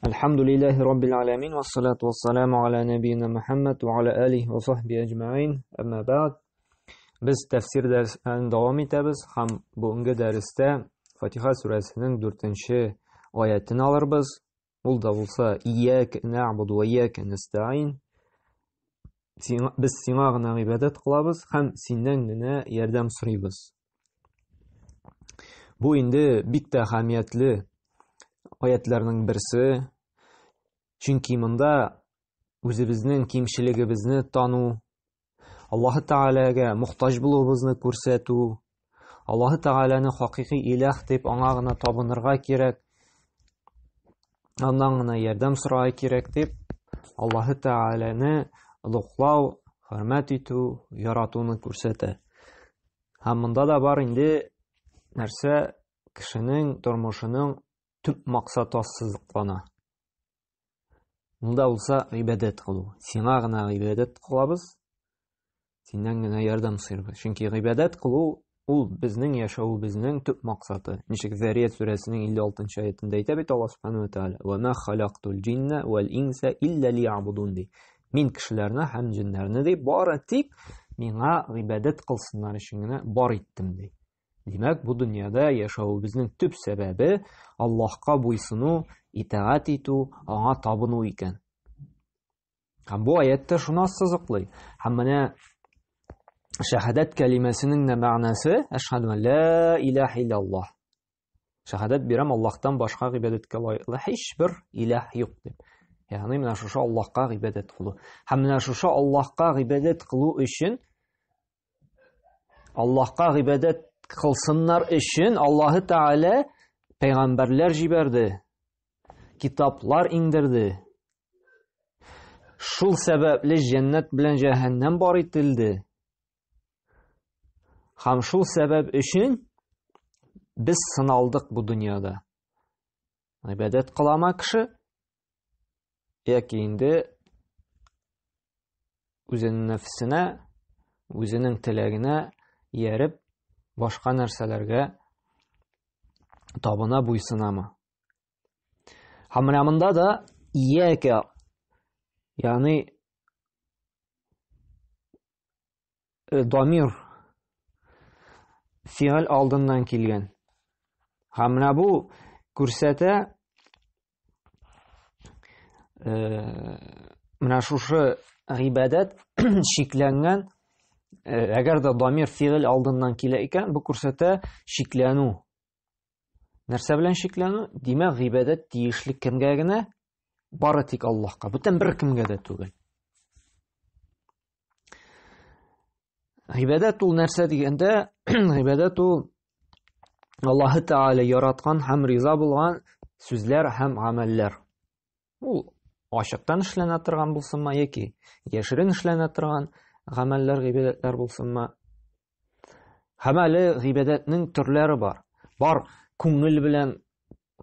Әлхәмдүлилләһи раббил аламин вассалату вассаламу аля нәбиина Мухаммад ва аля алихи ва сахбихи әҗмәгыйн. Әмма бәгъд. Без тәфсир дәресләрен дәвам итәбез һәм бүгенге дәрестә Фатиха сүрәсенең 4-нче аятен алырбыз. Ул да булса Ияка нәгъбуду ва ияка нәстәгыйн. Без сиңа гына гыйбадәт кылабыз һәм синнән генә ярдәм сорыйбыз. Бу инде бик тә әһәмиятле аятларның берсе. Чөнки монда үзебезнең кимчелегебезне тану, Аллаһы Тәгаләгә мохтаҗ булуыбызны күрсәтү, Аллаһы Тәгаләне хакыйкый иләһ дип аңа гына табынырга кирәк, аннан гына ярдәм сорарга кирәк дип, Аллаһы Тәгаләне олуглау, хөрмәт итү, яратуны күрсәтә. Һәм монда да бар инде нәрсә кешенең тормышының төп максаты ассызыклана. Ул да булса гыйбадәт кылу. Сиңа гына гыйбадәт кылабыз, синнән генә ярдәм сорыйбыз. Чөнки гыйбадәт кылу ул безнең яшәвебезнең төп максаты. Ничек Зарият сүрәсенең 56 аятында әйтә бит Аллаһ субхану ва тааля: "Ва ма халактул җинна вал инса илля лиябудун" ди. Мин кешеләрне һәм җеннәрне ди бары тик миңа гыйбадәт кылсыннар өчен генә бар иттем ди. Димәк, бу дөньяда яшәвебезнең төп сәбәбе Аллаһка буйсыну, итагать итү, аңа табыну икән. Һәм бу аятта шуны ассызыклый. Һәм менә шәһадәт кәлимәсенең дә мәгънәсе әшһәду ла илаһа илляллаһ. Шәһадәт бирәм Аллаһтан башка гыйбадәткә лаеклы һичбер илаһ юк дип. Ягъни менә шушы Аллаһка гыйбадәт кылу. Һәм менә шушы Аллаһка гыйбадәт кылу өчен Аллаһка гыйбадәт кылсыннар өчен Аллаһы Тәгалә пәйгамбәрләр җибәрде, китаплар иңдерде. Шул сәбәпле җәннәт белән җәһәннәм бар ителде. Һәм шул сәбәп өчен без сыналдык бу дөньяда. Гыйбадәт кылама кеше яки инде үзенең нәфсенә, үзенең теләгенә ияреп, башка нәрсәләргә табына буйсынамы? Һәм менә монда да ияка, ягъни дамир фигыль алдыннан килгән. Һәм менә бу күрсәтә менә шушы гыйбадәт чикләнгән, әгәр дә дамир фигыль алдыннан килә икән, бу күрсәтә чикләнү. Нәрсә белән чикләнү? Димәк, гыйбадәт тиешле кемгә генә? Бары тик Аллаһка, бүтән бер кемгә дә түгел. Гыйбадәт ул нәрсә дигәндә, гыйбадәт ул Аллаһы Тәгалә яраткан һәм риза булган сүзләр һәм гамәлләр. Ул ачыктан эшләнә торган булсынмы яки яшерен эшләнә торган гамәлләр, гыйбадәтләр булсынмы. Һәм әле гыйбадәтнең төрләре бар. Бар күңел белән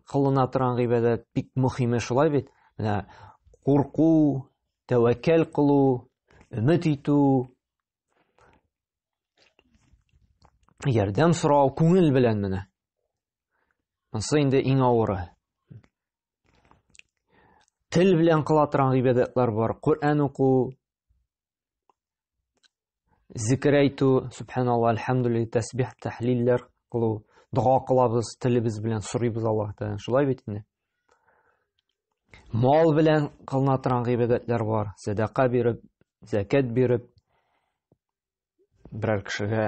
кылына торган гыйбадәт, бик мөһиме шулай бит. Менә курку, тәвәккәл кылу, өмет итү, ярдәм сорау күңел белән менә. Монысы инде иң авыры. Тел белән кыла торган гыйбадәтләр бар. Коръән уку, зикер әйтү, субханалла, альхамдулилла, тәсбих, тәхлилләр кылу, дога кылабыз, телебез белән сорыйбыз Аллаһтан. Шулай бит инде. Мал белән кылына торган гыйбадәтләр бар. Сәдака биреп, зәкят биреп, берәр кешегә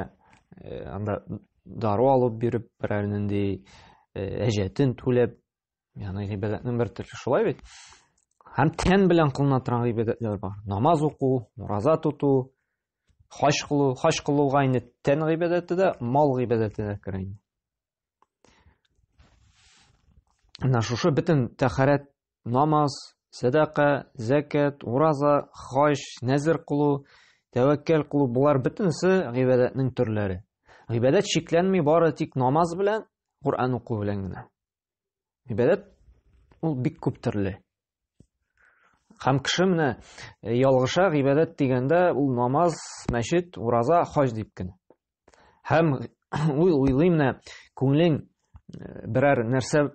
э, анда дару алып биреп, берәр нинди э, әҗәтен түләп, Ягъни гыйбадәтнең бер төрле шулай бит. Һәм тән белән кылына торган гыйбадәтләр бар. Намаз уку, ураза тоту, хаҗ кылу. Хаҗ кылуга инде тән гыйбадәте дә, мал гыйбадәте дә керә инде. Менә шушы бөтен тәхәрәт, намаз, сәдака, зәкят, ураза, хаҗ, нәзер кылу, тәвәккәл кылу, болар бөтенесе гыйбадәтнең төрләре. Гыйбадәт чикләнми бары тик намаз белән, Коръән уку белән генә. Гыйбадәт ул бик күп төрле. Һәм кеше менә э, ялгыша гыйбадәт дигәндә ул намаз, мәчет, ураза, хаҗ дип кенә. Һәм уй уйлый менә күңелең э, берәр нәрсә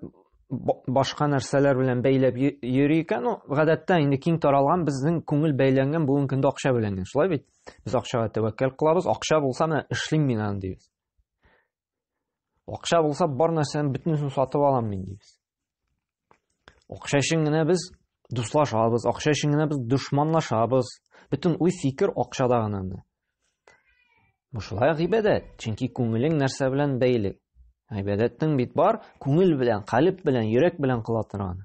башка нәрсәләр белән бәйләп йөри икән, ну, гадәттә инде киң таралган безнең күңел бәйләнгән бүгенге көндә акча белән. Шулай бит? Без акчага тәвәккәл кылабыз, акча булса, менә эшлим мин аны дибез. Акча булса, бар нәрсәнең бөтенесен сатып алам мин дибез. Акча өчен генә без дуслашабыз, акча өчен генә без дошманлашабыз. Бөтен уй-фикер акчада гына инде. Бу шулай гыйбадәт, чөнки күңелең нәрсә белән бәйле. Гыйбадәтнең бит бар, күңел белән, калеб белән, йөрәк белән кыла торган.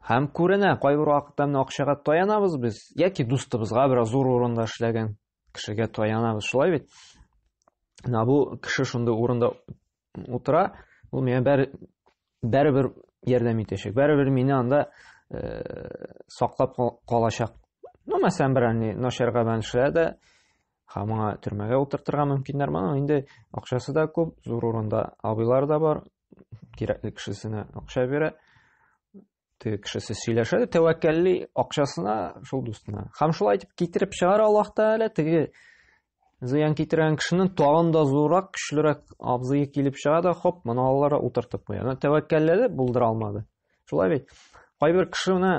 Һәм күренә, кайбер вакытта менә акчага таянабыз без, яки дустыбызга бераз зур урында эшләгән кешегә таянабыз, шулай бит? Менә бу кеше шундый урында утыра, ул миңа бәр, бәрібір ярдәм итәчәк, бәрібір мине анда э, саклап калачак. Ну, мәсәлән, бер әни начар гамәл эшләде дә, һәм моңа төрмәгә утыртырга мөмкиннәр. Моның инде акчасы да күп, зур урында абыйлар да бар, кирәкле кешесенә акча бирә. Теге кешесе сөйләшә дә тәвәккәлли акчасына шул дустына. Һәм шулай итеп китереп чыгара Аллаһ Тәгалә теге зыян китергән кешенең тагын да зуррак, көчлерәк абзые килеп чыга да, хоп, моны алалар утыртып куя. Менә тәвәккәлләде, булдыра алмады. Шулай бит. Кайбер кеше менә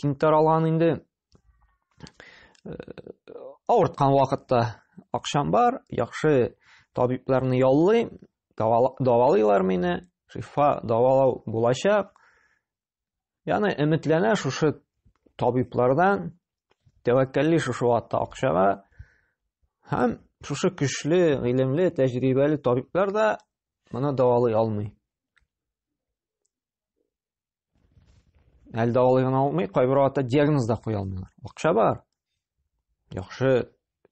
киң таралган инде э, авырткан вакытта акчам бар, яхшы табибларны яллыйм, Дәвалыйлар мине, шифа дәвалау булачак. Ягъни өметләнә шушы табиблардан, тәвәккәлли шушы вакытта акчага һәм шушы көчле, гыйлемле, тәҗрибәле табиблар да моны дәвалый алмый. Әле дәвалый гына алмый, кайбер вакытта диагноз да куя алмыйлар. Акча бар. Яхшы э,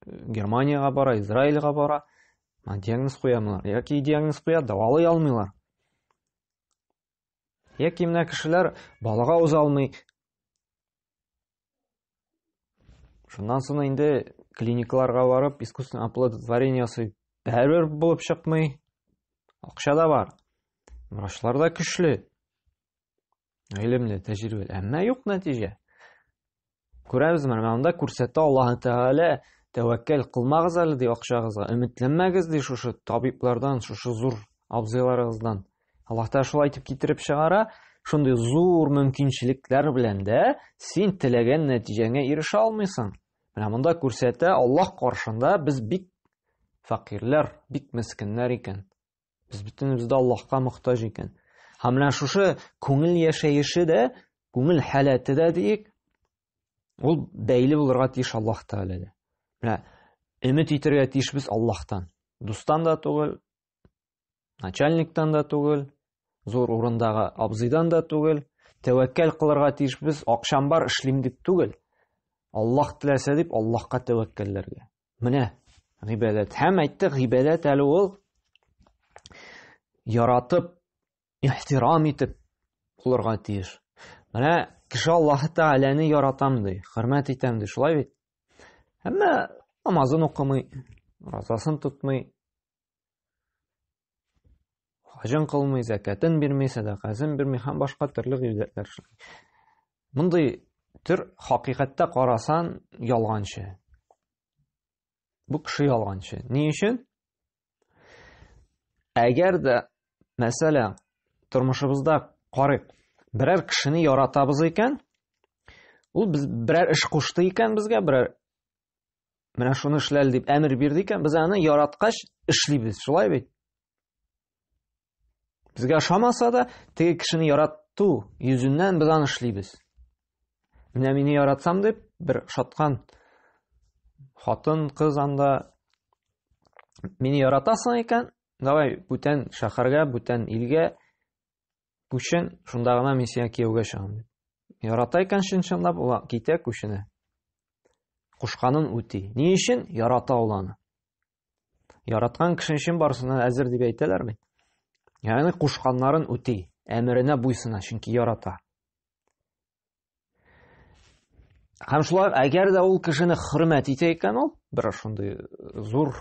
Германиягә бара, Израильгә бара, диагноз куя алмыйлар. Яки диагноз куя, дәвалый алмыйлар. Яки менә кешеләр балага уза алмый. Шуннан соң инде клиникаларга барып, искусственное оплодотворение ясый. Бәрібір булып чыкмый. Акча да бар. Врачлар да көчле. Гыйлемле, тәҗрибәле. Әмма юк нәтиҗә. Күрәбез, менә монда күрсәтә Аллаһ Тәгалә, тәвәккәл кылмагыз әле ди акчагызга, өметләнмәгез ди шушы табиблардан, шушы зур абзыйларыгыздан. Аллаһ Тәгалә шулай итеп китереп чыгара, шундый зур мөмкинчелекләр белән дә син теләгән нәтиҗәңә ирешә алмыйсың. Менә монда күрсәтә, Аллаһ каршында без бик фәкыйрьләр, бик мескеннәр икән. Без бөтенебез дә Аллаһка мохтаҗ икән. Һәм менә шушы күңел яшәеше дә, күңел халәте дә диек, ул бәйле булырга тиеш Аллаһ Тәгаләгә. Менә өмет итәргә тиешбез Аллаһтан. Дустан да түгел, начальниктан да түгел, зур урындагы абзыйдан да түгел, тәвәккәл кылырга тиешбез, акчам бар, эшлим дип түгел. Аллаһ теләсә дип, Аллаһка тәвәккәлләргә. Менә гыйбадәт. Һәм әйтте, гыйбадәт әле ул яратып, ихтирам итеп кылырга тиеш. Менә кеше Аллаһ Тәгаләне яратам ди, хөрмәт итәм ди, шулай бит? Әмма намазын укымый, уразасын тотмый, хаҗын кылмый, зәкәтен бирми, сәдакасын бирми һәм башка төрле гыйбадәтләр эшли. Мондый төр хакыйкатьтә карасан ялганчы. Бу кеше ялганчы. Ни өчен? Әгәр дә, мәсәлән, тормышыбызда карыйк, берәр кешене яратабыз икән, ул без берәр эш кушты икән безгә, берәр менә шуны эшләл дип әмер бирде икән, без аны яраткач эшлибез, шулай бит? Безгә ошамаса да, теге кешене ярату йөзеннән без аны эшлибез. Менә мине яратсам дип, бер шаткан хатын, кыз анда мине яратасың икән, давай бүтән шәһәргә, бүтән илгә күчен, шунда гына мин сиңа кияүгә чыгам дип. Ярата икән чын-чынлап, ул китә күченә. Кушканын үти. Ни өчен? Ярата ул аны. Яраткан кеше өчен барысына әзер дип әйтәләр бит. Ягъни кушканнарын үти, әмеренә буйсына, чөнки ярата. Һәм шулай әгәр дә ул кешене хөрмәт итә икән ул, бер шундый зур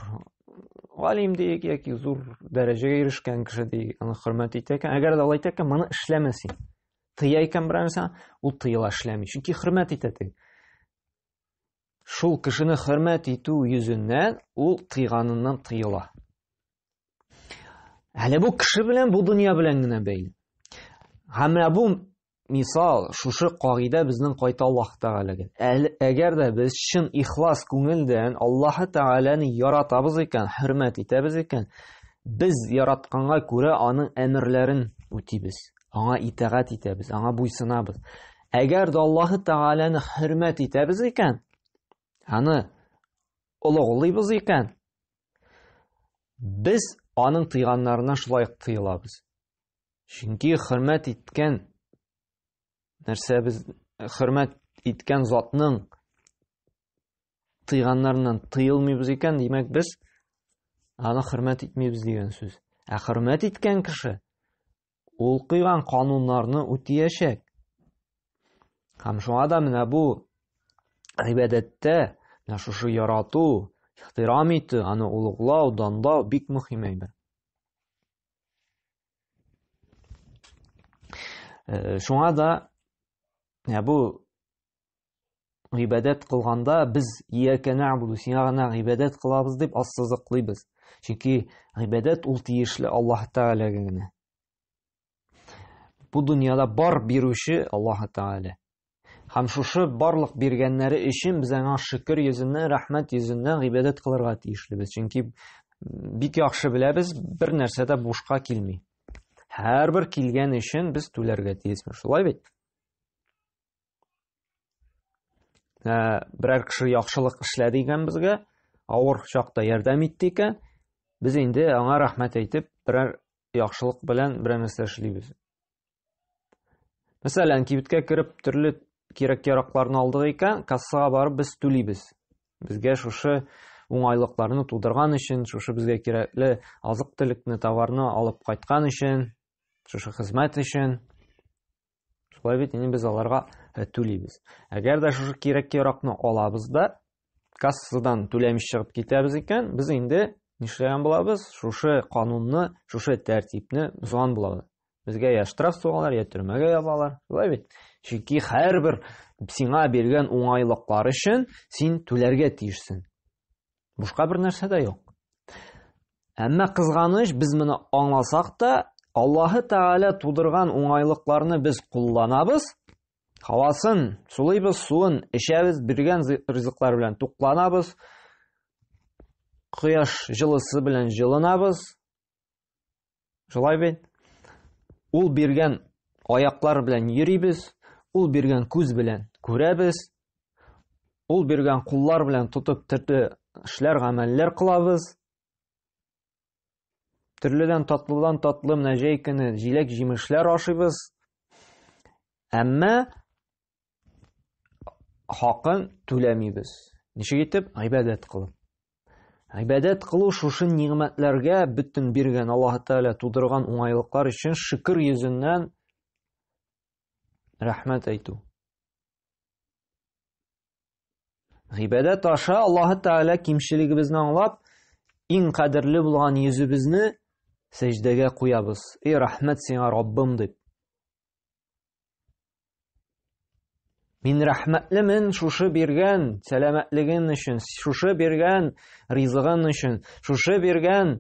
галим диек яки зур дәрәҗәгә ирешкән кеше диек, аны хөрмәт итә икән, әгәр дә ул әйтә икән, моны эшләмә син. Тыя икән берәр нәрсә, ул тыела эшләми, чөнки хөрмәт итә теге. Шул кешене хөрмәт итү йөзеннән ул тыйганыннан тыела. Әле бу кеше белән, бу дөнья белән генә бәйле. Һәм менә бу мисал, шушы кагыйдә безнең кайта Аллаһ Тәгаләгә. Әгәр дә без чын ихлас күңелдән Аллаһ Тәгаләне яратабыз икән, хөрмәт итәбез икән, без яратканга күрә аның әмерләрен үтибез, аңа итагать итәбез, аңа буйсынабыз. Әгәр дә Аллаһ Тәгаләне хөрмәт итәбез икән, аны олуглыйбыз икән, без аның тыйганнарына шулай ук тыелабыз. Чөнки хөрмәт иткән нәрсәбез, хөрмәт иткән затның тыйганнарыннан тыелмыйбыз икән, димәк, без аны хөрмәт итмибез дигән сүз. Ә хөрмәт иткән кеше ул куйган кануннарны үтиячәк. Һәм шуңа да менә бу гыйбадәттә менә шушы ярату, ихтирам итү, аны олуглау, данлау бик мөһим әйбер. Шуңа да менә бу гыйбадәт кылганда без ияка нәгъбуду, сиңа гына гыйбадәт кылабыз дип ассызыклыйбыз. Чөнки гыйбадәт ул тиешле Аллаһ Тәгаләгә генә. Бу дөньяда бар бирүче Аллаһ Тәгалә. Һәм шушы барлык биргәннәре өчен без аңа шөкер йөзеннән, рәхмәт йөзеннән гыйбадәт кылырга тиешлебез. Чөнки бик яхшы беләбез, бер нәрсә дә бушка килми. Һәрбер килгән өчен без түләргә тиешбез. Шулай бит? Берәр кеше яхшылык эшләде икән безгә, авыр чакта ярдәм итте икән, без инде аңа рәхмәт әйтеп, берәр яхшылык белән берәр нәрсә эшлибез. Мәсәлән, кибеткә кереп төрле кирәк-яракларны алдык икән, кассага барып без түлибез. Безгә шушы уңайлыкларны тудырган өчен, шушы безгә кирәкле азык-төлекне, товарны алып кайткан өчен, шушы хезмәт өчен. Шулай бит, инде без аларга түлибез. Әгәр дә шушы кирәк-яракны алабыз да, кассадан түләмич чыгып китәбез икән, без инде нишләгән булабыз? Шушы канунны, шушы тәртипне бозган булабыз. Безгә я штраф сугалар, я төрмәгә ябалар. Шулай бит? Чөнки һәрбер сиңа биргән уңайлыклар өчен син түләргә тиешсең. Бушка бер нәрсә дә юк. Әмма кызганыч, без моны аңласак та, Аллаһы Тәгалә тудырган уңайлыкларны без кулланабыз, һавасын сулыйбыз, суын эчәбез, биргән ризыклар белән тукланабыз, кояш җылысы белән җылынабыз. Шулай бит? Ул биргән аяклар белән йөрибез, ул биргән күз белән күрәбез, ул биргән куллар белән тотып төрле эшләр, гамәлләр кылабыз. Төрледән татлыдан татлы менә җәй көне җиләк-җимешләр ашыйбыз. Әмма хакын түләмибез. Ничек итеп? Гыйбадәт кылып. Гыйбадәт кылу шушы нигъмәтләргә бөтен биргән Аллаһ Тәгалә тудырган уңайлыклар өчен шөкер йөзеннән рәхмәт әйтү. Гыйбадәт аша Аллаһ Тәгалә кимчелегебезне аңлап, иң кадерле булган йөзебезне сәҗдәгә куябыз. Эй, рәхмәт сиңа, Раббым дип. Мин рәхмәтлемен шушы биргән сәламәтлеген өчен, шушы биргән ризыгын өчен, шушы биргән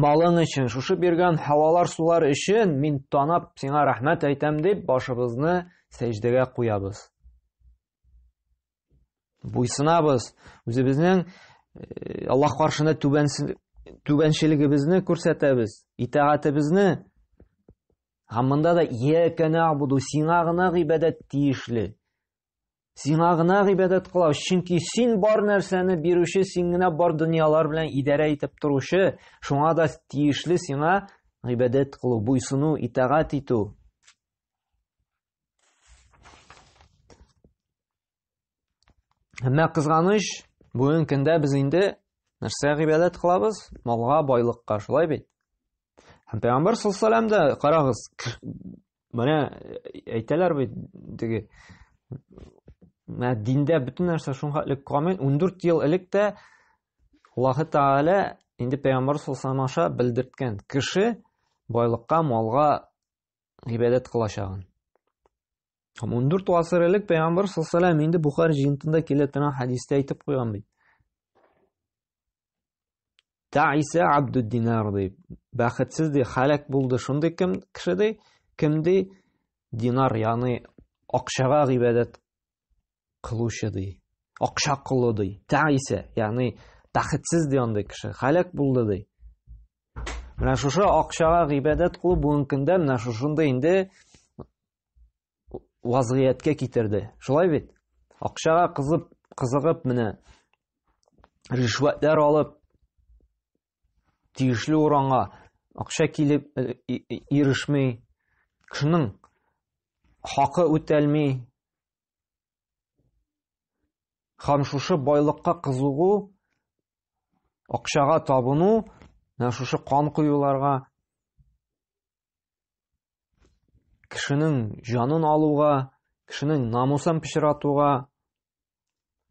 малың өчен, шушы биргән һавалар, сулар өчен мин танап сиңа рәхмәт әйтәм дип башыбызны сәҗдәгә куябыз. Буйсынабыз, үзебезнең э, Аллаһ каршында түбәнчелегебезне күрсәтәбез, итагатебезне. Һәм монда да ияка нәгъбуду, сиңа гына гыйбадәт тиешле. Сиңа гына гыйбадәт кылабыз, чөнки син бар нәрсәне бирүче, син генә бар дөньялар белән идарә итеп торучы, шуңа да тиешле сиңа гыйбадәт кылу, буйсыну, итагать итү. Әмма кызганыч, бүгенге көндә без инде нәрсә гыйбадәт кылабыз? Малга, байлыкка, шулай бит? Һәм Пәйгамбәр саллаллаху алейһи дә карагыз, менә әйтәләр бит теге менә диндә бөтен нәрсә шуңа камил 14 ел элек тә Аллаһы Тәгалә инде Пәйгамбәр саллаллаху алейһи аша белдерткән кеше байлыкка, малга гыйбадәт кылачагын. Һәм 14 гасыр элек Пәйгамбәр саллаллаху алейһи инде Бухари җыентында килә торган хәдистә әйтеп куйган бит. Таиса абду динар ди. Бәхетсез ди, халәк булды шундый кем кеше ди, кем ди динар, ягъни акчага гыйбадәт кылучы ди. Акча колы ди. Таиса, ягъни бәхетсез ди андый кеше, халәк булды ди. Менә шушы акчага гыйбадәт кылу бүгенге көндә менә шушындый инде вазгыятькә китерде. Шулай бит? Акчага кызып, кызыгып менә ришвәтләр алып тиешле урынга акча килеп э, ирешми, кешенең хакы үтәлми. Һәм шушы байлыкка кызыгу, акчага табыну, менә шушы кан коюларга, кешенең җанын алуга, кешенең намусын пычратуга,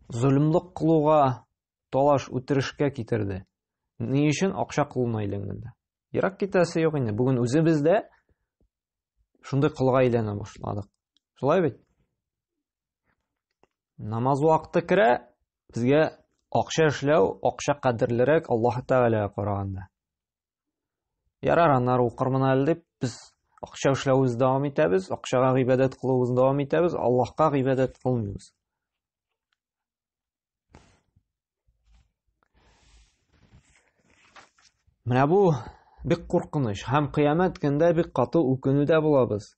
золымлык кылуга, талаш үтерешкә китерде. Ни өчен акча кулына әйләнгәндә? Ерак китәсе юк инде. Бүген үзебез дә шундый колга әйләнә башладык. Шулай бит? Намаз вакыты керә, безгә акча эшләү, акча кадерлерәк Аллаһ Тәгаләгә караганда. Ярар, аннары укырмын әле дип, без акча эшләвебезне дәвам итәбез, акчага гыйбадәт кылуыбызны дәвам итәбез, Аллаһка гыйбадәт кылмыйбыз. Менә бу бик куркыныч һәм кыямәт көндә бик каты үкенүдә булабыз.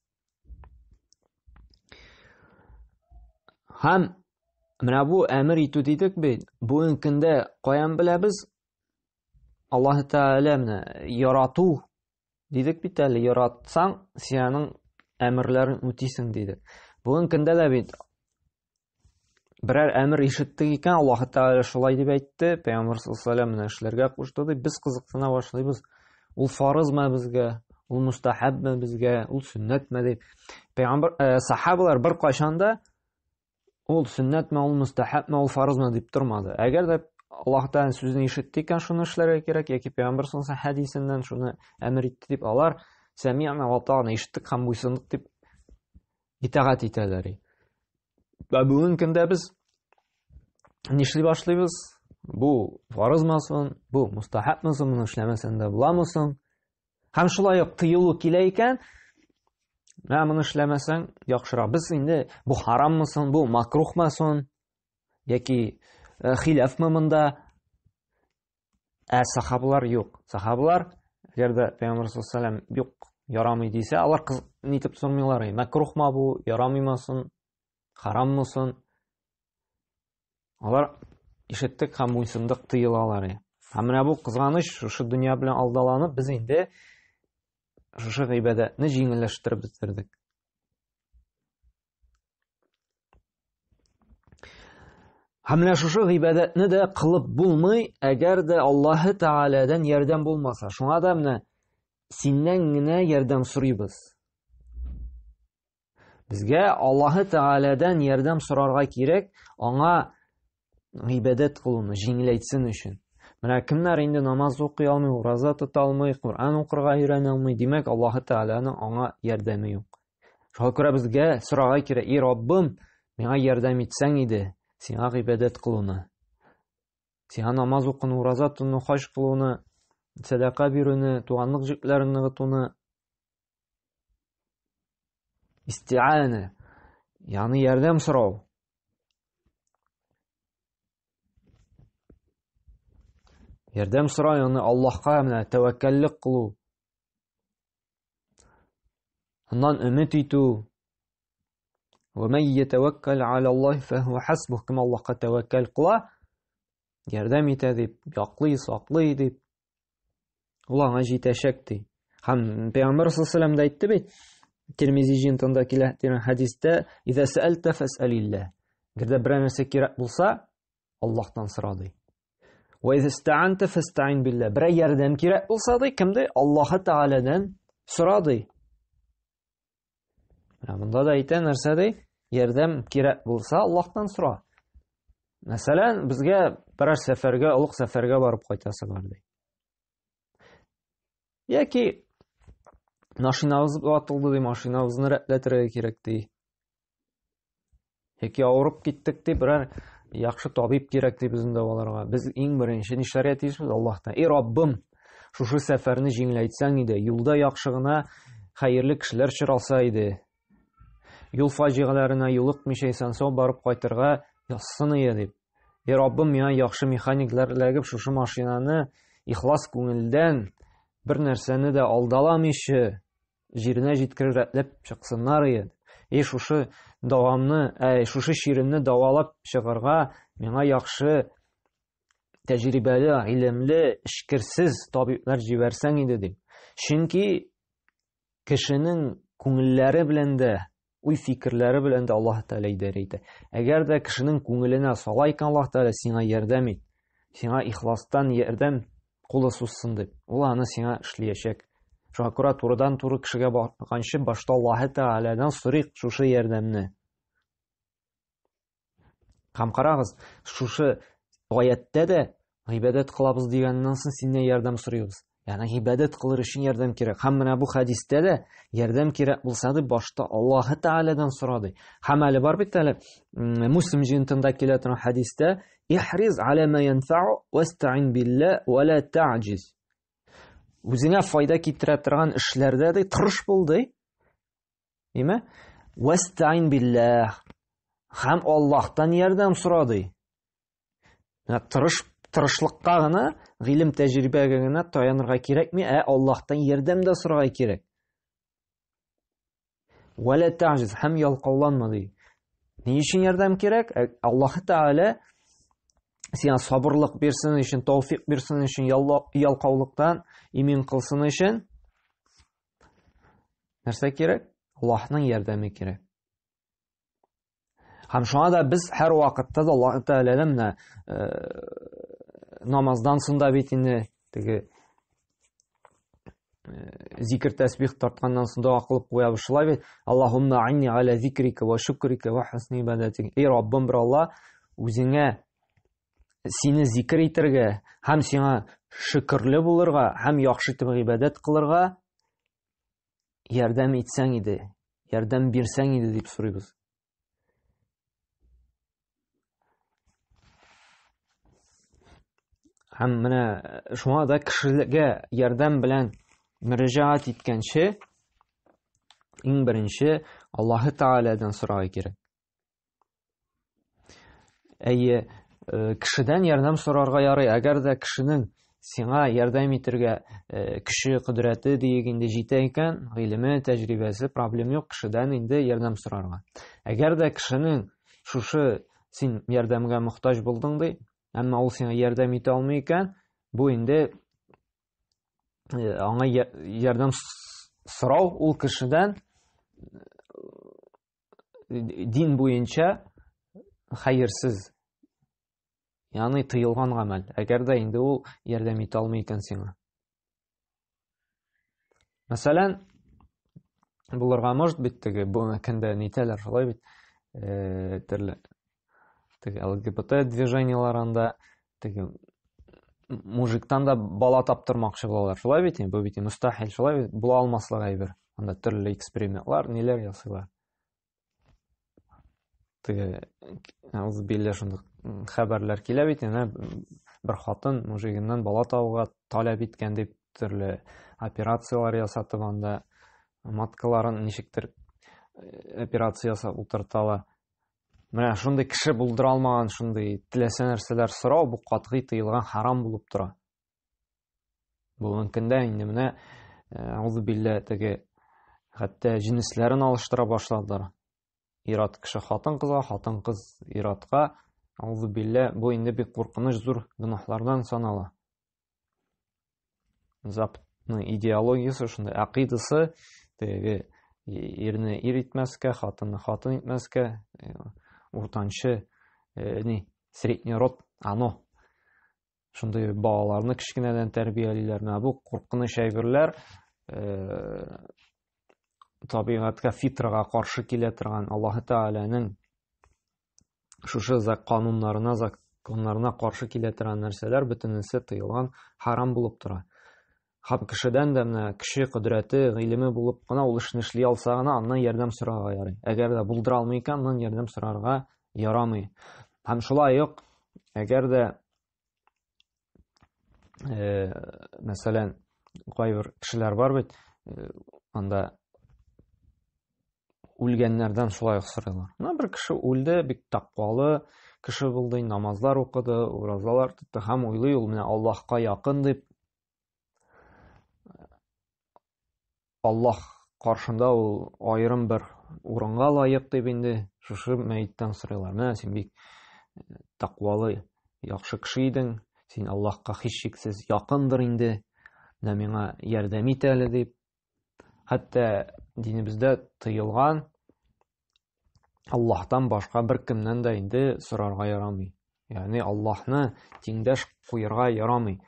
Һәм менә бу әмер итү дидек бит. Бүгенге көндә каян беләбез? Аллаһ Тәгалә менә ярату дидек бит әле, яратсаң, син аның әмерләрен үтисең дидек. Бүгенге көндә дә бит берәр әмер ишеттек икән, Аллаһ Тәгалә шулай дип әйтте, Пәйгамбәр саллаллаһу алейһи менә эшләргә кушты дип, без кызыксына башлыйбыз. Ул фарызмы безгә, ул мустахабмы безгә, ул сөннәтме дип. Пәйгамбәр э, сахабалар бер кайчан да ул сөннәтме, ул мустахабмы, ул фарызмы дип тормады. Әгәр дә Аллаһ Тәгаләнең сүзен ишетте икән, шуны эшләргә кирәк, яки Пәйгамбәр саллаллаһу алейһи хәдисеннән шуны әмер итте дип, алар сәми'на ва атa'на ишеттек һәм буйсындык дип итагать итәләр. Ә бүгенге көндә без нишли башлыйбыз? Бу фарызмы соң, бу мустахабмы соң, моны эшләмәсәң дә буламы соң? Һәм шулай ук тыелу килә икән, менә моны эшләмәсәң яхшырак. Без инде бу хараммы соң, бу макрухмы соң, яки э, хилафмы монда? Ә сахабалар юк. Сахабалар, әгәр дә Пәйгамбәр саллаллаху алейһи юк, ярамый дисә, алар кыз нитеп тормыйлар. Макрухмы бу, ярамыймы соң, хараммы соң? Алар ишеттек һәм буйсындык тыелалар. Һәм менә бу кызганыч, шушы дөнья белән алдаланып, без инде шушы гыйбадәтне җиңелләштереп бетердек. Һәм менә шушы гыйбадәтне дә кылып булмый, әгәр дә Аллаһы Тәгаләдән ярдәм булмаса. Шуңа да менә синнән генә ярдәм сорыйбыз. Безгә Аллаһы Тәгаләдән ярдәм сорарга кирәк, аңа гыйбадәт кылуны җиңеләйтсен өчен. Менә кемнәр инде намаз укый алмый, ураза тота алмый, Коръән укырга өйрәнә алмый, димәк, Аллаһы Тәгаләнең аңа ярдәме юк. Шуңа күрә безгә сорарга кирәк, "И Раббым, миңа ярдәм итсәң иде, сиңа гыйбадәт кылуны, сиңа намаз укуны, ураза тотуны, хаҗ кылуны, сәдака бирүне, туганлык җепләрен ныгытуны Истиана, ягъни ярдәм сорау. Ярдәм сорау, ягъни Аллаһка менә тәвәккәллек кылу. Аннан өмет итү. Ва ман ятаваккал аля Аллаһ фахуа хасбух. Кем Аллаһка тәвәккәл кыла, ярдәм итә дип, яклый, саклый дип, Ул аңа җитәчәк ди. Һәм Пәйгамбәр саллаллаху алейһи дә әйтте бит, Тирмизи җыентында килә дигән хәдистә, "Иза сәәлтә фәсәлилла". Әгәр дә берәр нәрсә кирәк булса, Аллаһтан сора ди. Ва иза истаанта фастаин билла. Берәр ярдәм кирәк булса ди, кем ди? Аллаһ Тәгаләдән сора ди. Менә монда да әйтә нәрсә ди? Ярдәм кирәк булса, Аллаһтан сора. Мәсәлән, безгә берәр сәфәргә, олуг сәфәргә барып кайтасы бар ди. Яки машинабыз ватылды ди, машинабызны рәтләтергә кирәк ди. Яки авырып киттек ди, берәр Яхшы табиб кирәк ди безне дәваларга. Без иң беренче нишләргә тиешбез Аллаһтан? Эй Раббым, шушы сәфәрне җиңеләйтсәң иде, юлда яхшы гына хәерле кешеләр очралса иде. Юл фаҗигаләренә юлыкмыйча исән-сау барып кайтырга язсын иде дип. Эй Раббым, миңа яхшы механиклар эләгеп, шушы машинаны ихлас күңелдән бер нәрсәне дә алдаламыйча җиренә җиткереп рәтләп чыксыннар иде. И шушы дәвамны, әй, шушы чиремне дәвалап чыгарга миңа яхшы тәҗрибәле, гыйлемле, эчкерсез табиблар җибәрсәң иде дип. Чөнки кешенең күңелләре белән дә, уй-фикерләре белән дә Аллаһ Тәгалә идарә итә. Әгәр дә кешенең күңеленә сала икән Аллаһ Тәгалә сиңа ярдәм ит, сиңа ихластан ярдәм кулы сузсын дип, ул аны сиңа эшләячәк. Шуңа күрә турыдан-туры кешегә барганчы башта Аллаһ Тәгаләдән сорыйк шушы ярдәмне. Һәм карагыз, шушы аятьтә дә гыйбадәт кылабыз дигәннән соң синнән ярдәм сорыйбыз. Ягъни гыйбадәт кылыр өчен ярдәм кирәк. Һәм менә бу хәдистә дә ярдәм кирәк булса дип башта Аллаһы Тәгаләдән сорады. Һәм әле бар бит әле Муслим җыентында килә торган хәдистә ихриз аля ма янфау вастаин билла ва ла та'җиз. Үзеңә файда китерә торган эшләрдә ди тырыш бул ди. Ниме? Вастаин биллах. Һәм Аллаһтан ярдәм сора ди. Менә тырыш тырышлыкка гына, гыйлем тәҗрибәгә генә таянырга кирәкми, ә Аллаһтан ярдәм дә сорарга кирәк. Вәлә таҗиз һәм ялкауланма ди. Ни өчен ярдәм кирәк? Ә, Аллаһ Тәгалә сиңа сабырлык бирсен өчен, тәүфик бирсен өчен, ялкаулыктан имин кылсын өчен Нәрсә кирәк? Аллаһның ярдәме кирәк. Һәм шуңа да без һәр вакытта да Аллаһ Тәгаләдән менә э, намаздан соң да бит инде теге э, зикр тәсбих тартканнан соң дога кылып куябыз шулай бит. Аллаһумма айни аля зикрика ва шукрика ва хусни ибадатик. Эй Раббым, бер Алла, үзеңә сине зикр итәргә һәм сиңа шөкерле булырга һәм яхшы итеп гыйбадәт кылырга ярдәм итсәң иде, ярдәм бирсәң иде дип сорыйбыз. Һәм менә шуңа да кешеләргә ярдәм белән мөрәҗәгать иткәнче, иң беренче Аллаһы Тәгаләдән сорарга кирәк. Әйе, э, кешедән ярдәм сорарга ярый. Әгәр дә кешенең сиңа ярдәм итергә э, көче, кодрәте диек инде җитә икән, гыйлеме, тәҗрибәсе, проблем юк, кешедән инде ярдәм сорарга. Әгәр дә кешенең шушы син ярдәмгә мохтаҗ булдың ди, әмма ул сиңа ярдәм итә алмый икән, бу инде э, аңа ярдәм сорау ул кешедән дин буенча хәерсез, ягъни тыелган гамәл. Әгәр дә инде ул ярдәм итә алмый икән сиңа. Мәсәлән, булырга может бит теге бу көндә нитәләр шулай бит, э, төрле теге ЛГБТ движениеларында теге мужиктан да бала таптырмакчы булалар. Шулай бит, бу бит мөстәхил, шулай бит, була алмаслык әйбер. Анда төрле экспериментлар, ниләр ясыйлар. Теге билла шундый хәбәрләр килә бит, әнә бер хатын мужигыннан бала табуга таләп иткән дип төрле операцияләр ясатып анда маткаларын ничектер э, операция ясап утырталар. Менә шундый кеше булдыра алмаган шундый теләсә нәрсәләр сорау бу катгый тыелган харам булып тора. Бүгенге көндә инде менә э, билла теге хәтта җенесләрен алыштыра башладылар. Ират кеше хатын-кызга, хатын-кыз иратка. Аузубилла, бу инде бик куркыныч зур гөнаһлардан санала. Западның идеологиясе шундай, акыйдасы теге ирне ир итмәскә, хатынны хатын итмәскә, э, уртанчы, э, ни, средний род, ано. Шундый балаларны кечкенәдән тәрбиялиләр. Менә бу куркыныч әйберләр э, табигатькә, фитрага каршы килә торган Аллаһы Тәгаләнең шушы кануннарына, законнарына каршы килә торган нәрсәләр бөтенесе тыелган, харам булып тора. Һәм кешедән дә менә кеше кодрәте, гыйлеме булып кына ул эшне эшли алса гына аннан ярдәм сорарга ярый. Әгәр дә булдыра алмый икән, аннан ярдәм сорарга ярамый. Һәм шулай ук, әгәр дә мәсәлән, кайбер кешеләр бар бит, анда үлгәннәрдән шулай ук сорыйлар. Менә бер кеше үлде, бик тәкъвалы кеше булды, намазлар укыды, уразалар тотты һәм уйлый ул менә Аллаһка якын дип. Аллаһ каршында ул аерым бер урынга лаек дип инде шушы мәеттән сорыйлар. Менә син бик тәкъвалы, яхшы кеше идең, син Аллаһка һичшиксез якындыр инде, менә миңа ярдәм ит әле дип. Хәтта динебездә тыелган Аллаһтан башка бер кемнән дә инде сорарга ярамый. Ягъни Аллаһны тиңдәш куярга ярамый.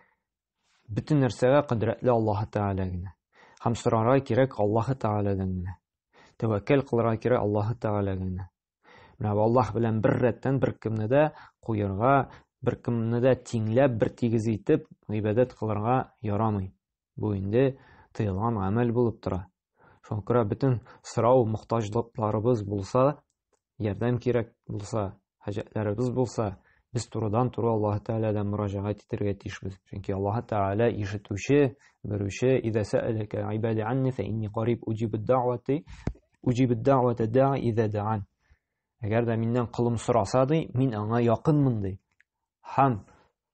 Бөтен нәрсәгә кодрәтле Аллаһы Тәгалә генә. Һәм сорарга кирәк Аллаһы Тәгаләдән генә. Тәвәккәл кылырга кирәк Аллаһы Тәгаләгә генә. Менә Аллаһ белән бер рәттән бер кемне дә куярга, бер кемне дә тиңләп, бер тигез итеп гыйбадәт кылырга ярамый. Бу инде тыелган гамәл булып тора. Шуңа күрә бөтен сорау мохтаҗлыкларыбыз булса, ярдәм кирәк булса, хаҗәтләребез булса, без турыдан-туры Аллаһ Тәгаләдән мөрәҗәгать итәргә тиешбез. Чөнки Аллаһ Тәгалә ишетүче, белүче, "Иза сәәләкә гыйбади анни фә инни кариб уҗибуд дәгъвати уҗибуд дәгъвата да'i иза даан." Әгәр дә миннән колым сораса ди, мин аңа якынмын ди. Һәм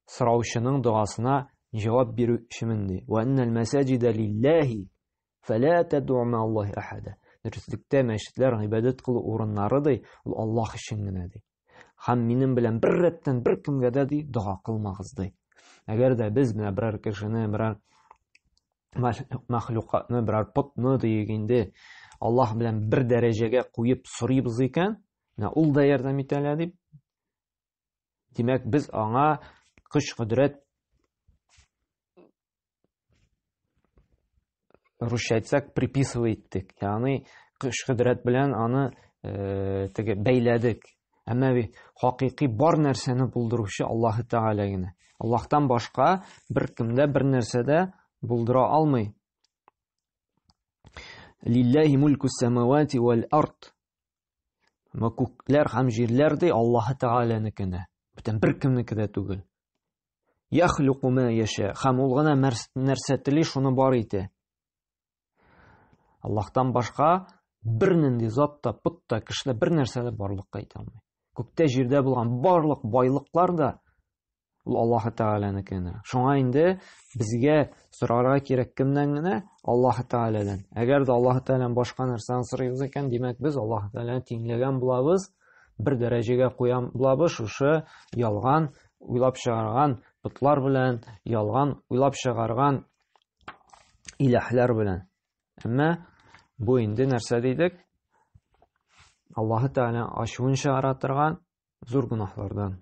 сораучының догасына җавап бирүчемен ди. Ва аннал масаҗида лиллаһи фәлә тәдү мә Аллаһи ахада. Дөреслектә мәчетләр гыйбадәт кылу урыннары ди, ул Аллаһ өчен генә ди. Һәм минем белән бер рәттән бер кемгә дә ди дога кылмагыз ди. Әгәр дә без менә берәр кешене, берәр мәхлукатны, берәр потны диек инде Аллаһ белән бер дәрәҗәгә куеп сорыйбыз икән, менә ул да ярдәм итә ала дип, димәк, без аңа көч-кодрәт русча әйтсәк, приписывать иттек. Ягъни көч-кодрәт белән аны теге бәйләдек. Әмма бит хакыйкый бар нәрсәне булдыручы Аллаһ Тәгалә генә. Аллаһтан башка бер кем дә бер нәрсә дә булдыра алмый. Лиллаһи мульку самавати вал ард. Ма күкләр һәм җирләр ди Аллаһ Тәгаләнекенә. Бүтән бер кемнеке дә түгел. Яхлуку ма яша. Һәм ул гына нәрсә тели, шуны бар итә. Аллаһтан башка бернинди зат та, пот та, кеше дә бер нәрсә дә барлыкка итә алмый. Күктә, җирдә булган барлык байлыклар да ул Аллаһ Тәгаләнеке генә. Шуңа инде безгә сорарга кирәк кемнән генә? Аллаһ Тәгаләдән. Әгәр дә Аллаһ Тәгаләдән башка нәрсәне сорыйбыз икән, димәк, без Аллаһ Тәгаләне тиңләгән булабыз, бер дәрәҗәгә куян булабыз шушы ялган уйлап чыгарган потлар белән, ялган уйлап чыгарган иләһләр белән. Әмма бу инде нәрсә дидек? Аллаһы Тәгалә ачуын чыгара торган зур гөнаһлардан.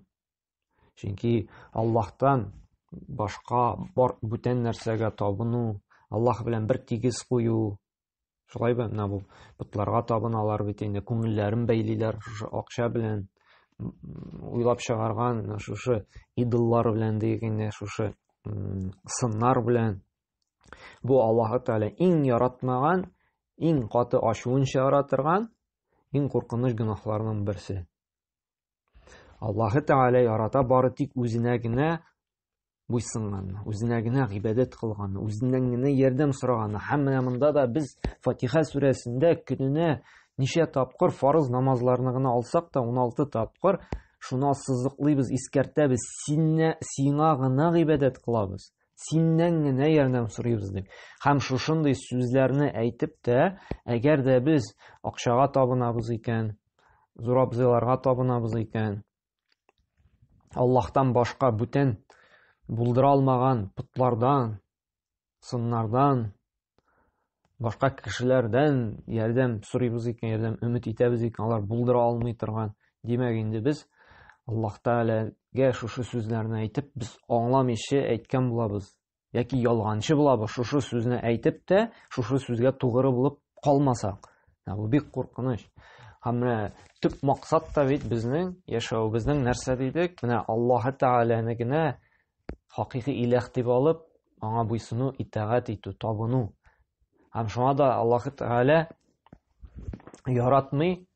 Чөнки Аллаһтан башка бар бүтән нәрсәгә табыну, Аллаһ белән бер тигез кую, Шулай ба, менә бу потларга табыналар бит инде, күңелләрен бәйлиләр шушы акча белән, уйлап чыгарган шушы идоллар белән диек инде, шушы сыннар белән. Бу Аллаһы Тәгалә иң яратмаган, иң каты ачуын чыгара торган, иң куркыныч гөнаһларның берсе. Аллаһы Тәгалә ярата бары тик үзенә генә буйсынганны, үзенә генә гыйбадәт кылганны, үзеннән генә ярдәм сораганны. Һәм менә монда да без Фатиха сүрәсендә көненә ничә тапкыр фарыз намазларны гына алсак та 16 тапкыр шуны ассызыклыйбыз, искәртәбез, синне сиңа гына гыйбадәт кылабыз. Синнән генә ярдәм сорыйбыз дип. Һәм шушындый сүзләрне әйтеп тә, әгәр дә без акчага табынабыз икән, зур абзыйларга табынабыз икән, Аллаһтан башка бүтән булдыра алмаган потлардан, сыннардан, башка кешеләрдән ярдәм сорыйбыз икән, ярдәм өмет итәбез икән, алар булдыра алмый торган. Димәк, инде без Аллаһ Тәгаләгә шушы сүзләрне әйтеп, без аңламыйча әйткән булабыз. Яки ялганчы булабыз, шушы сүзне әйтеп тә, шушы сүзгә тугры булып калмасак. Бу бик куркыныч. Һәм менә төп максат та бит безнең яшәвебезнең нәрсә дидек? Менә Аллаһ Тәгаләне генә хакыйкый иләһ дип алып, аңа буйсыну, итагать итү, табыну. Һәм шуңа да Аллаһ Тәгалә яратмый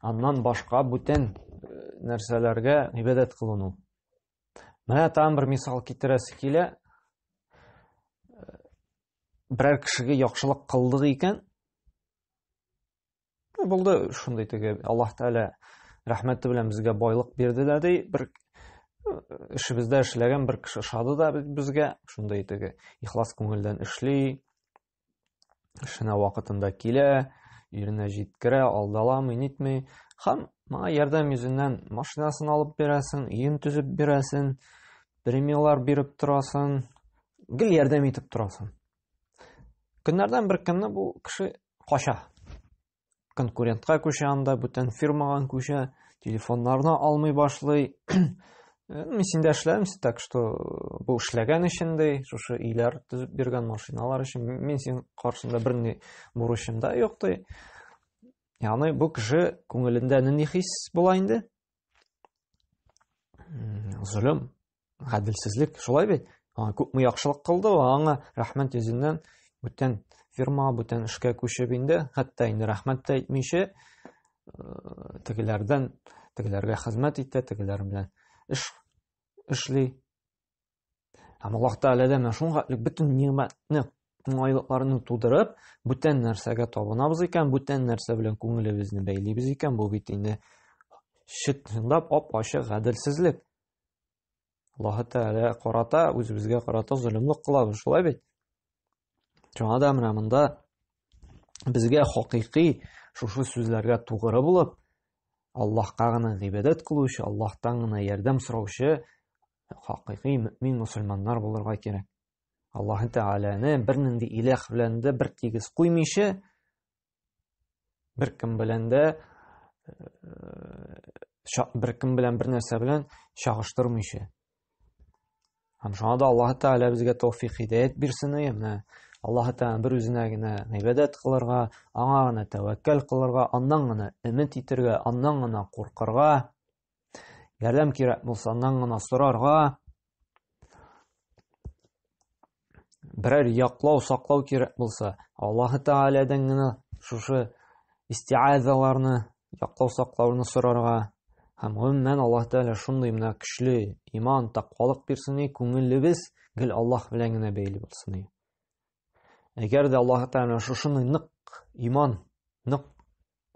аннан башка бүтән э, нәрсәләргә гыйбадәт кылыну. Менә тагын бер мисал китерәсе килә. Берәр кешегә яхшылык кылдык икән, булды шундый теге Аллаһ Тәгалә рәхмәте белән безгә байлык бирде дә ди, бер эшебездә эшләгән бер кеше ошады да безгә, шундый теге ихлас күңелдән эшли, эшенә вакытында килә, иренә җиткерә, алдаламый, нитми. Һәм моңа ярдәм йөзеннән машинасын алып бирәсең, өен төзеп бирәсең, премияләр биреп торасың, гел ярдәм итеп торасың. Көннәрдән бер көнне бу кеше кача. Конкурентка күчә анда, бүтән фирмага күчә, телефоннарны алмый башлый. Мин синдә эшләдем, так что бу эшләгән өчен ди, шушы өйләр төзеп биргән машиналар өчен мин син каршында берни бурычым да юк ди. Ягъни бу кеше күңелендә нинди хис була инде? Золым, гаделсезлек, шулай бит? Аңа күпме яхшылык кылды, аңа рәхмәт йөзеннән бүтән фирма, бүтән эшкә күчеп инде, хәтта инде рәхмәт тә әйтмичә, тегеләрдән, тегеләргә хезмәт итә, тегеләр белән эш эшли. Һәм Аллаһ Тәгаләдән менә шуңа бөтен нигъмәтне, уңайлыкларны тудырып, бүтән нәрсәгә табынабыз икән, бүтән нәрсә белән күңелебезне бәйлибез икән, бу бит инде чынлап ап-ачык гаделсезлек. Аллаһ Тәгалә карата, үзебезгә карата золымлык кылабыз, шулай бит? Шуңа да менә монда безгә хакыйкый шушы сүзләргә тугры булып, Аллаһка гына гыйбадәт кылучы, Аллаһтан гына ярдәм сораучы хакыйкый мөмин мусульманнар булырга кирәк. Аллаһ Тәгаләне бернинди иләх белән дә бер тигез куймыйча, бер кем белән дә бер кем белән бер нәрсә белән чагыштырмыйча. Һәм шуңа да Аллаһ Тәгалә безгә тәүфик һидәят бирсен, менә Аллаһ Тәгалә бер үзенә генә гыйбадәт кылырга, аңа гына тәвәккәл кылырга, аннан гына өмет итәргә, аннан гына куркырга, ярдәм кирәк булса, аннан гына сорарга, берәр яклау, саклау кирәк булса, Аллаһ Тәгаләдән генә шушы истиазаларны, яклау, саклауны сорарга һәм гомумән Аллаһ Тәгалә шундый менә көчле иман, тәкъвалык бирсен, күңелебез гел Аллаһ белән генә бәйле булсын. Әгәр дә Аллаһ Тәгалә шушындый нык иман, нык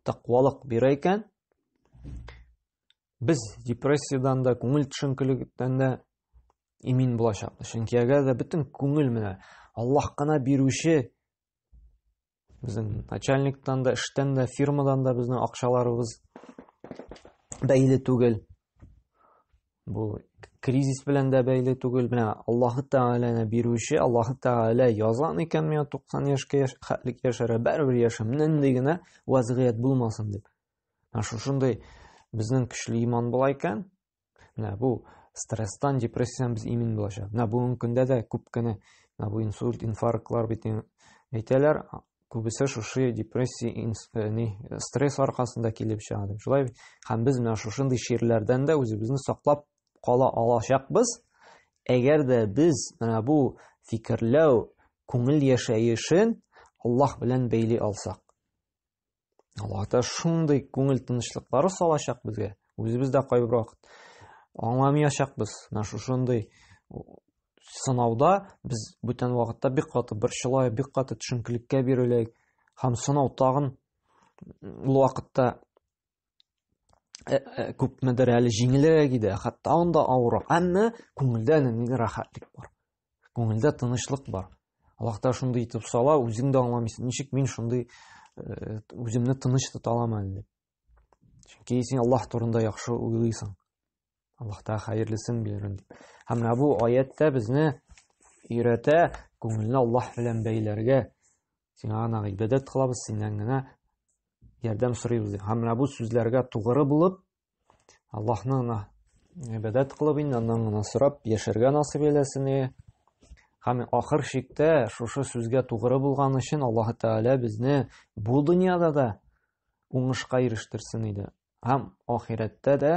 тәкъвалык бирә икән, без депрессиядән дә, күңел төшенкелектән дә имин булачакбыз. Чөнки әгәр дә бөтен күңел менә Аллаһ кына бирүче безнең начальниктан да, эштән дә, фирмадан да безнең акчаларыбыз бәйле түгел. Бу кризис белән дә бәйле түгел. Менә Аллаһ Тәгаләне бирүче, Аллаһ Тәгалә язган икән миңа 90 яшькә хәтлек яшәргә, бәрібер яшәм, нинди генә вазгыять булмасын дип. Менә шушындый безнең көчле иман була икән, менә бу стресстан, депрессиядан без имин булачак. Менә бүгенге көндә дә күп кенә менә бу инсульт, инфарктлар бит әйтәләр, күбесе шушы депрессия, ни, стресс аркасында килеп чыга дип. Шулай бит. Һәм без менә шушындый чирләрдән дә үзебезне саклап кала алачакбыз, әгәр дә без менә бу фикерләү, күңел яшәешен Аллаһ белән бәйли алсак. Аллаһ Тәгалә шундый күңел тынычлыклары салачак безгә. Үзебез дә кайбер вакыт аңламаячакбыз. Менә шушындый сынауда без бүтән вакытта бик каты борчылайык, бик каты төшенкелеккә биреләйек. Һәм сынау тагын ул вакытта күпмедер әле җиңелрәк иде, хәтта анда авыррак. Әмма күңелдә нинди рәхәтлек бар. Күңелдә тынычлык бар. Аллаһ та шундый итеп сала, үзең дә аңламыйсың, ничек мин шундый үземне тыныч тота алам әле дип. Чөнки син Аллаһ турында яхшы уйлыйсың. Аллаһ та хәерлесен бирер дип. Һәм менә бу аятта безне өйрәтә күңелне Аллаһ белән бәйләргә. Сиңа гына гыйбадәт кылабыз, синнән генә ярдәм сорыйбыз дип. Һәм менә бу сүзләргә тугры булып, Аллаһны гына гыйбадәт кылып инде, аннан гына сорап яшәргә насыйп әйләсен. Һәм ахыр чиктә шушы сүзгә тугры булган өчен Аллаһ Тәгалә безне бу дөньяда да уңышка ирештерсен иде. Һәм ахирәттә дә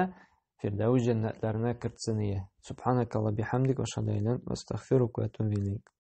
Фирдәүс җәннәтләренә кертсен иде. Субханакалла бихамдик ва шаду астагфирука ва атубу илейк.